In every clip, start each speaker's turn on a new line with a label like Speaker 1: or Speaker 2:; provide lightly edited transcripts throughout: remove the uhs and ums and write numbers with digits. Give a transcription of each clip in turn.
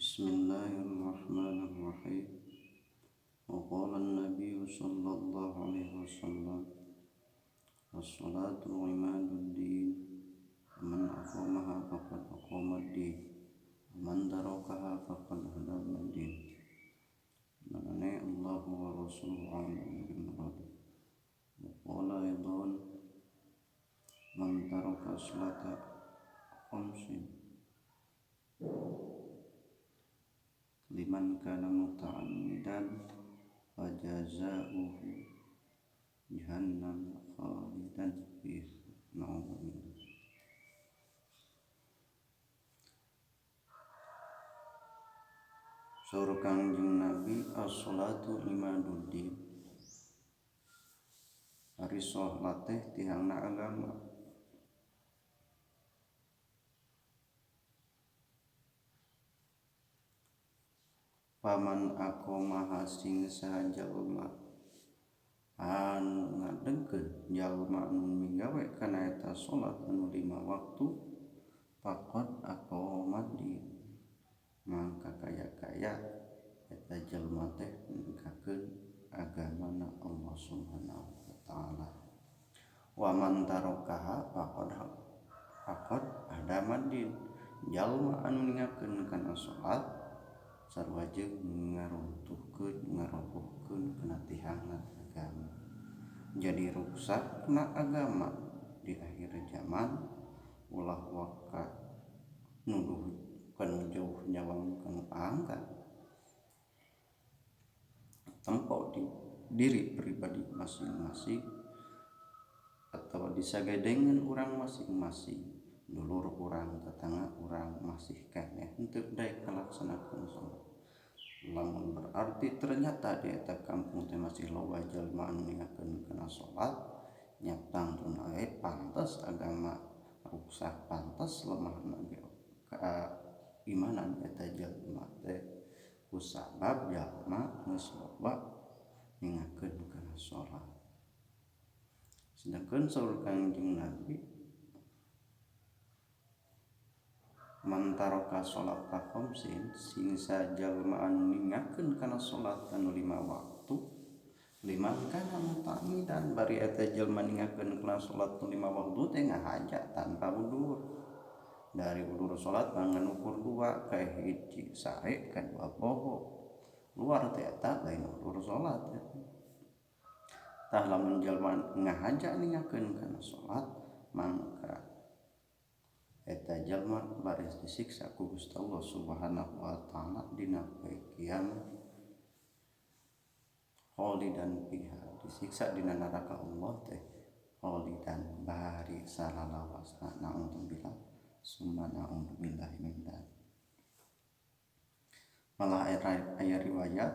Speaker 1: Bismillahirrahmanirrahim. Wa qala an-nabiy sallallahu alaihi wasallam, as-salatu imaduddin, man aqamaha faqad aqama ad-din, man tarakaha faqad hadama ad-din. Manane Allahu wa rasuluhu a'lamu bil murad. Wa qala aidan, man taraka salata khamsin liman kana muta'ammidan fa jazaohu jahannam khalidan fiha. Na'udzubillah. Saur Kangjeng Nabi, as-salatu imaduddin. Ari salat teh tihangna agama. Paman aqamaha sing saha jalma anu ngadegkeun jalma anu migawe kana eta salat anu lima waktu, faqad aqamad din, mangka kaya-kaya eta jalma teh negakeun agamana Allah Subhanahu wa taala. Wa man tarakaha faqad hadamadin, jalma anu ningakeun kana salat sarua jeung ngaruntuhkeun ngarobohkeun kana tihangna agama. Jadi ruksakna agama di akhir zaman, ulah waka nuduh kanu jauh nyawang kanu angkat tempo di diri pribadi masing-masing atau disagedengan urang masing-masing, dulur urang, tetangga urang masih keneh henteu daek ngalaksanakeun salat. Lamun berarti ternyata di eta kampung teh masih loba jelema anu ningakeun kana salat, nya tangtuna we pantes agama ruksak, pantes lemahna ge keimanan eta jelema teh kusabab jalma geus loba ningakeun kana salat. Sedangkan saur Kangjeng Nabi, man taraka salata khamsin, sing sajalma anu ningakeun kana salat anu lima waktu, liman kana muta'ammidan, bari eta jelema ningakeun kana salat anu lima waktu teh ngahaja tanpa udur. Dari udur salat mah ngan ukur dua, ka hiji sare ka dua poho. Luar teh eta lain udur salat. Tah lamun jelema ngahaja ningakeun kana salat, mangka eta jalma baris disiksa ku Gusti Allah Subhanahu wa taala dina poe kiamat, khalidan fiha, disiksa dina neraka Allah teh khalidan bari salalawasna. Na'udzubillah summa na'udzubillahi min dzalik. Malah aya riwayat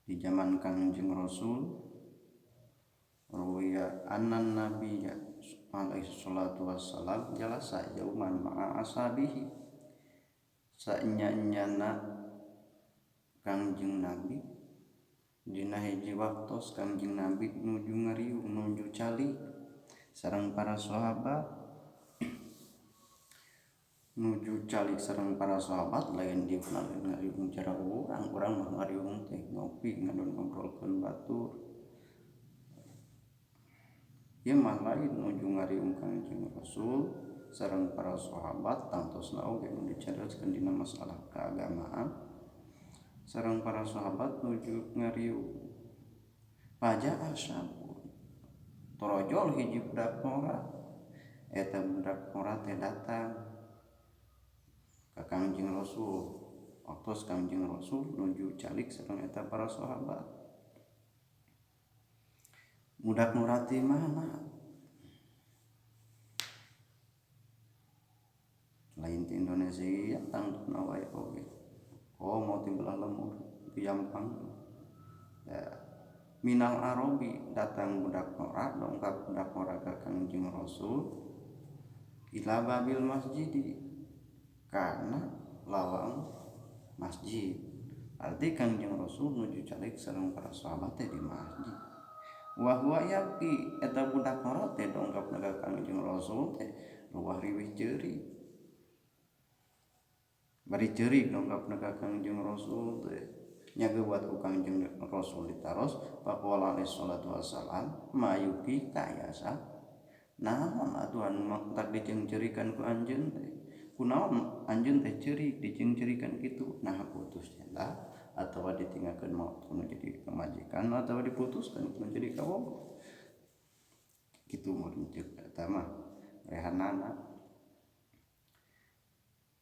Speaker 1: di zaman Kangjeng Rasul, ruwiya annan nabiyya alaihi salatu wassalam jalasa yauman ma'a ashabihi, saenya-enyana Kangjeng Nabi dina hiji waktos Kangjeng Nabi nuju ngariung nuju calik sareng para sahabat, nuju calik sareng para sahabat. Lain di ngariung cara urang, urang mah ngariung teh ngopi ngadon ngobrolkeun batur. Ieu mah lain, nuju ngariung Kangjeng Rasul sareng para sahabat, tangtosna oge nu dicarioskeun dina masalah keagamaan. Sareng para sahabat nuju ngariung, paja asyabun, torojol hiji budak ngora. Eta budak ngora teh datang ka Kangjeng Rasul waktos Kangjeng Rasul nuju calik sareng eta para sahabat. Budak nurati mana? Lain di Indonesia tangtuna wae oge. Oh mau ti belah lemur ti Jampang. Ya, minal Arabi datang budak ngora, dongkap budak ngora ka Kangjeng Rasul ila babil masjidi, kana lawang masjid. Arti Kangjeng Rasul nuju calik sareng para sahabat teh di masjid. Wa huwa yabki, eta budak ngora teh dongkap ka Kangjeng Rasul teh ruwah riwih ceuri. Bari ceurik dongkapna ka Kangjeng Rasul teh nya geuwat ku Kangjeng Rasul ditaros faqala alaihi salatu wassalam mayuki kayasa naon atuh anu tak diceungceurikan ku anjeun teh kunaon anjeun teh ceurik diceungceurikan kitu nah putus cinta atawa ditinggalkeun maot kudu jadi pamajikan atawa diputuskan kudu jadi kabogoh kitu mun ceuk eta mah rehanana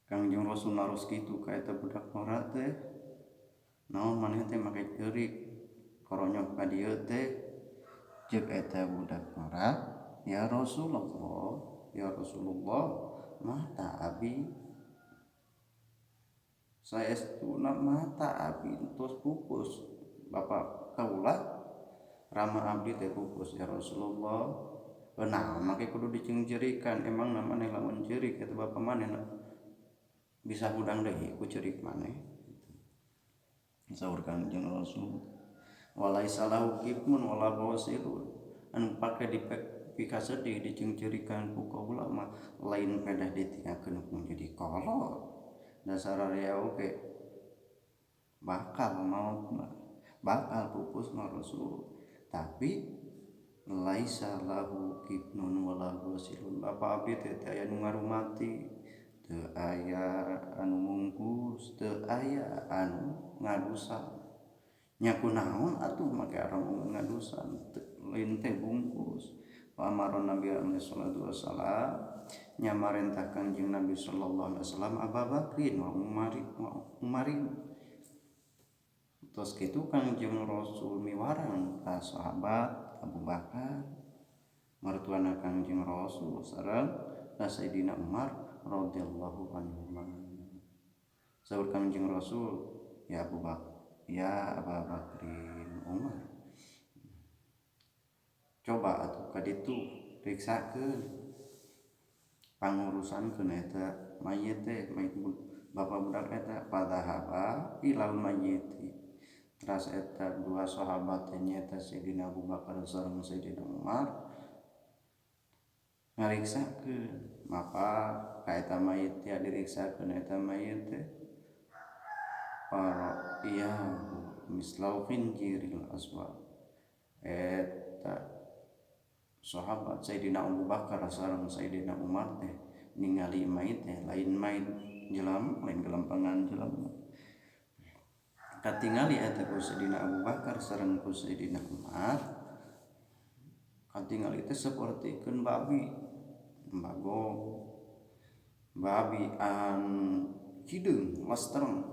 Speaker 1: Kangjeng Rasul naros kitu ka eta budak ngora teh naon maneh teh make ceurik koronyok ka dieu teh ceuk eta budak ngora ya Rasulullah ya Rasulullah mata abi saestuna mata abi tos pupus bapak kaula rama abdi teh pupus ya Rasulullah naon make kudu diceungceurikan emang maneh lamun ceurik eta bapak maneh bisa hudang deui ku ceurik maneh saur Kangjeng Rasul walaisa lahu kifmun wala ghasilun anu pake dipikasedih diceungceurikan ku kaula mah lain pedah ditinggalkeun ku jadi kolot dasar area oge bakal maot mah bakal pupus mah Rasul tapi laisa lahu kifnun wala ghasilun bapak abdi teh teu aya nu ngarumati teu aya anu mungkus teu aya anu ngadusan nya kunaon atuh make arang ngadusan lain teh bungkus fa amara Nabi alaihi salatu wassalam nya marentah Kangjeng Nabi sallallahu alaihi wasallam Abu Bakrin wa Umarin tos kitu Kangjeng Rasul miwarang ka sahabat Abu Bakar mertuana Kangjeng Rasul sareng Sayyidina Umar radhiyallahu anhu. Saur Kangjeng Rasul ya Abu Bakar ya Abu Bakrin Umar coba atuh ka ditu periksakeun pangurusankeun eta mayit teh mayit bapak budak eta padahaba ilal mayyiti teras eta dua sahabat teh nyaeta Sayyidina Abu Bakar sareng Sayyidina Umar ngariksakeun mapa ka eta mayit teh diriksakeun eta mayit teh para iya mislau khinjiril aswad eta sahabat Sayyidina Abu Bakar sareng Sayyidina Umar teh ningali mayit teh lain mayit jelema lain gelempangan jelema katingali eta ku Sayyidina Abu Bakar sareng ku Sayyidina Umar katingali teh sapertikeun babi bagong babi an hideung lastereng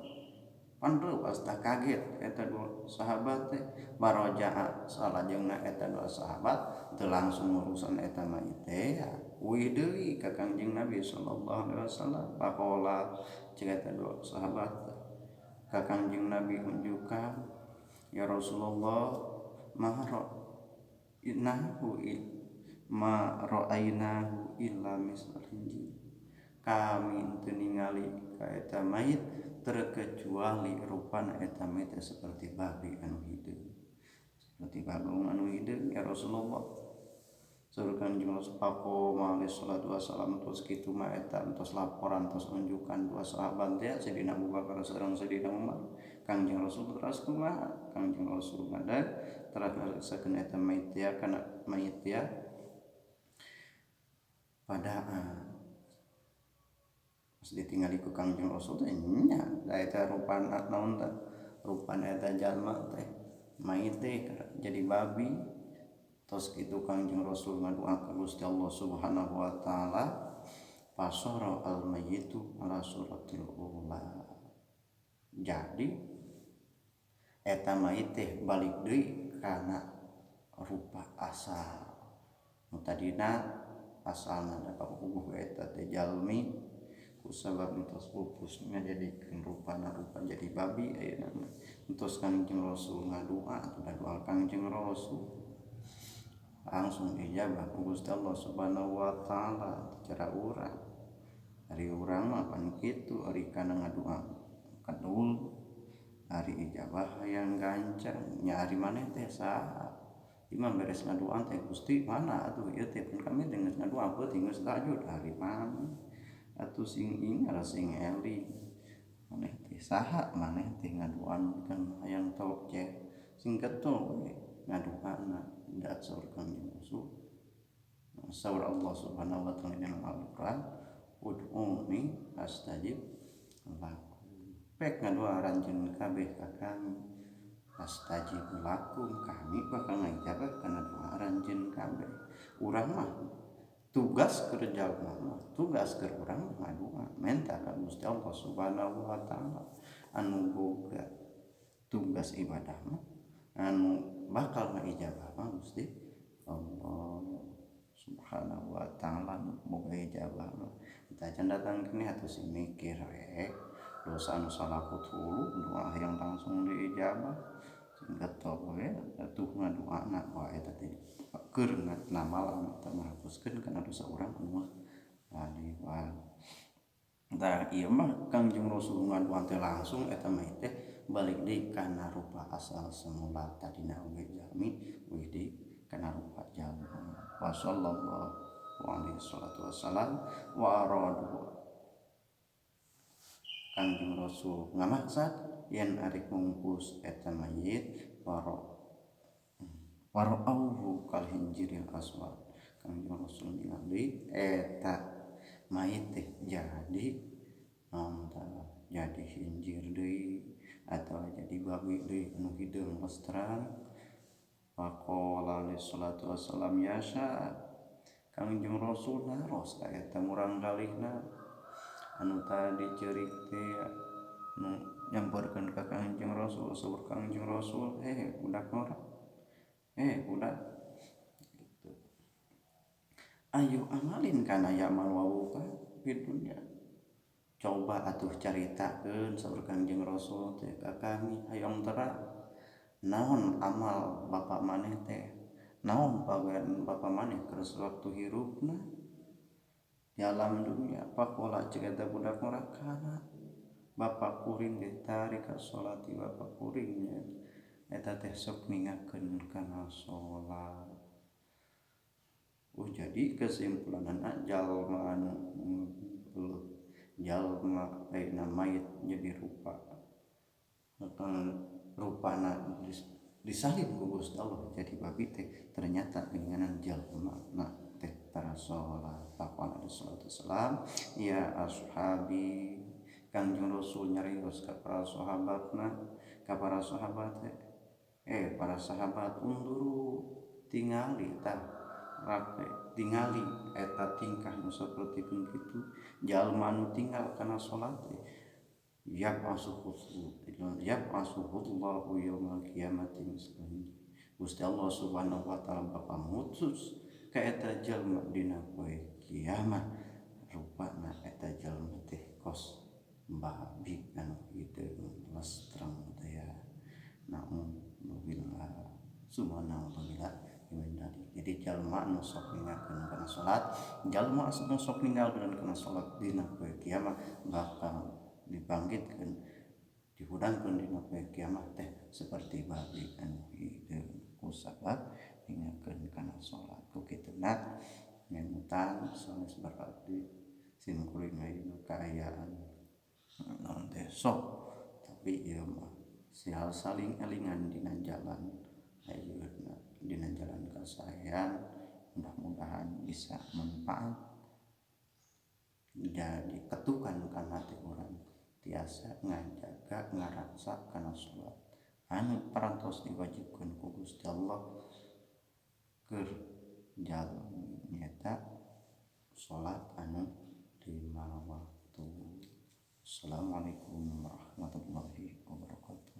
Speaker 1: panreuas tah kaget eta dua sahabat teh baroja'a salajengna eta dua sahabat teu langsung urusan eta mayit teh uih deui ka Kangjeng Nabi sallallahu alaihi wasallam faqala ceuk eta dua sahabat ka Kangjeng Nabi unjukan ya Rasulullah ma ra'ainahu illa misal hinjil kami teu ningali ka eta mayit terkecuali rupana eta mayit seperti babi anu hideung seperti bagong anu hideung ya Rasulullah. Saur Kangjeng Rasul faqoma alaihi salatu wassalam tos kitu mah eta tos laporan tos unjukan dua sahabat teh Sayyidina Abu Bakar sareng Sayyidina Umar. Kangjeng Rasul teras kumaha Kangjeng Rasul ngadag teras ngariksakeun eta mayit teh kana mayit teh padaan pas ditingali ku Kangjeng Rasul teh nya da eta rupana naon teh rupana eta jalma teh mayit teh jadi babi. Tos kitu Kangjeng Rasul ngadua ka Gusti Allah Subhanahu wa taala fasara al mayyitu ala suratil ula. Jadi eta mayit teh balik deui kana rupa asal. Nu tadina asalna da kapuguh eta teh jalmi kusabab entos pupus ngajadikeun rupana rupa jadi babi ayeuna mah. Entos Kangjeng Rasul ngadua atuh doa Kangjeng Rasul langsung dijabah ku Gusti Allah Subhanahu wa taala cara urang. Ari urang mah pan kitu ari kana ngadua kadul ari ijabah hayang gancang nya ari maneh teh saha imam beres ngadua teh Gusti mana atuh ieu teh pun kami teh geus ngadua peuting geus tahajud ari mana atuh sing ingar sing eling Saha maneh teh ngaduaan kan hayang tauceh sing getol we ngaduana da saur Kangjeng Rasul. Saur Allah Subhanahu wa taala dina Al-Qur'an, ud'uni astajib lakum. Pek ngadua aranjeun kabeh ka kami, astajib lakum, kami bakal ngajabah kana doa aranjeun kabeh. Urang mah tugas keur jalma mah, tugas keur urang mah ngadua menta ka Gusti Allah Subhanahu wa taala anu boga tugas ibadah mah anu bakal ngaijabah mah Gusti Allah Subhanahu wa taala nu boga ijabah mah. Kita can datang kene atuh sing mikir we dosa anu salakut hulu doa yang langsung diijabah sing getol we atuh ngaduana wae eta teh keur ngamal teh menghapuskeun kana dosa urang anu laliwat. Tah ieu mah Kangjeng Rasul ngaduan teh langsung eta mah teh balik deui kana rupa asal semula tadina oge jalmi wih deui kana rupa jalma. Wa sallallahu alaihi salatu wassalam wa aradu Kangjeng Rasul ngamaksad yen arek mungkus eta mayit warauhu kal hinjiril aswad. Kangjeng Rasul ningali eta mayit teh jadi naon tah jadi hinjir deui atau jadi babi deui anu hideung lestrang. Faqala alaihi salatu wassalam ya sya Kangjeng Rasul naros ka eta murang kalihna anu tadi ceurik teh nu nyamperkeun ka Kangjeng Rasul, saur Kangjeng Rasul, budak ngora, budak gitu. Ayo amalin kana yamal wawuka di dunia. Coba atuh caritakeun saur Kangjeng Rasul teh ka kami hayang terang naon amal bapak maneh teh, naon pagawean bapak maneh keur sewaktu hirupna di alam dunia. Pakola ceuk eta budak ngora kana bapak kuring teh tarik ka salati bapak kuring nya eta teh sok ningakeun kana salat. Jadi kesimpulanana jalma anu jalma ayeuna mayit jadi rupa rupana disalib ku Gusti Allah jadi babi teh ternyata geuninganan jalma na teh tara salat. Faqala alaihi salatu wassalam ya ashabi, Kangjeng Rasul nyarios ka para sahabatna, ka para sahabat para sahabat unduru tingali tah rape tingali eta tingkah nu saperti kitu jalma anu tinggal kana salat teh yab'asuhullahu yaumal qiyamati mislahu. Gusti Allah Subhanahu wa taala bakal mutus ka eta jalma dina poe kiamat rupana eta jalma teh kos babi anu hideung lestreng teh ya. Na'udzubillah subhanallah. Jadi jalma anu sok ninggalkeun kana salat, jalma anu sok ninggalkeun kana salat dina poe kiamat bakal dibangkitkeun dihudangkeun dina poe kiamat teh seperti babi anu hideung kusabab ninggalkeun kana salat. Ku kituna ngemutan sanes berarti sim kuring ayeuna kaayaan naon teh sok, tapi ieu mah sihal saling elingan dina jalan ayeuna dina jalan kasaean, mudah-mudahan bisa manfaat jadi ketukan kana hati urang tiasa ngajaga ngaraksa kana salat anu parantos diwajibkeun ku Gusti Allah keur jalmi nyaeta salat anu 5 waktu. Assalamualaikum warahmatullahi wabarakatuh.